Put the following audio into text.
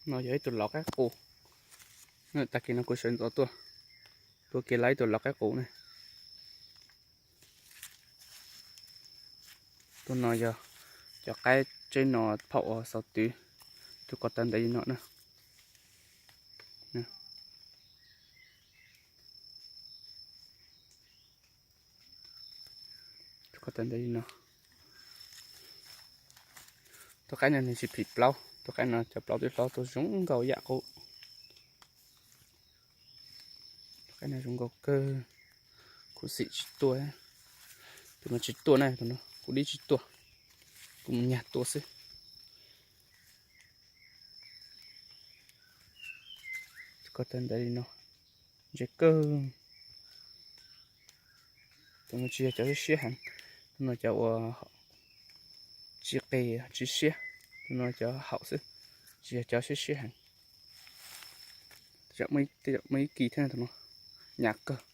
No yog ib tug lov qaib qus. Tag kis no kuv sawv ntxov tuaj, tuaj kiag lawv ib tug lov qaib qus ne. Tus no yog cov qaib tsheb no phauj uas xaus twv, tus ko taw ntawd li no na. Tus ko taw ntawd li no. Tus qaib no nws tsis phim plaub, tus qaib no cov plaub twb hlob tuaj zoo nkauj yam qub. Tus qaib no zoo nkauj kawg, khuv xim tsis tuaj. Tus no tsis tuaj na, tus no kuv dib tsis tuaj, kuv mus nyag tua xwb. Tus ko taw ntawd li no, ntse kawg. Tus no tsis yog cov siab siab heev, tus no cov uas tsis qis tsis siab, tus no cov haum xwb, tsis yog cov siab siab heev. Tej zaum muaj ib kis thiab, tus no nyam kawg.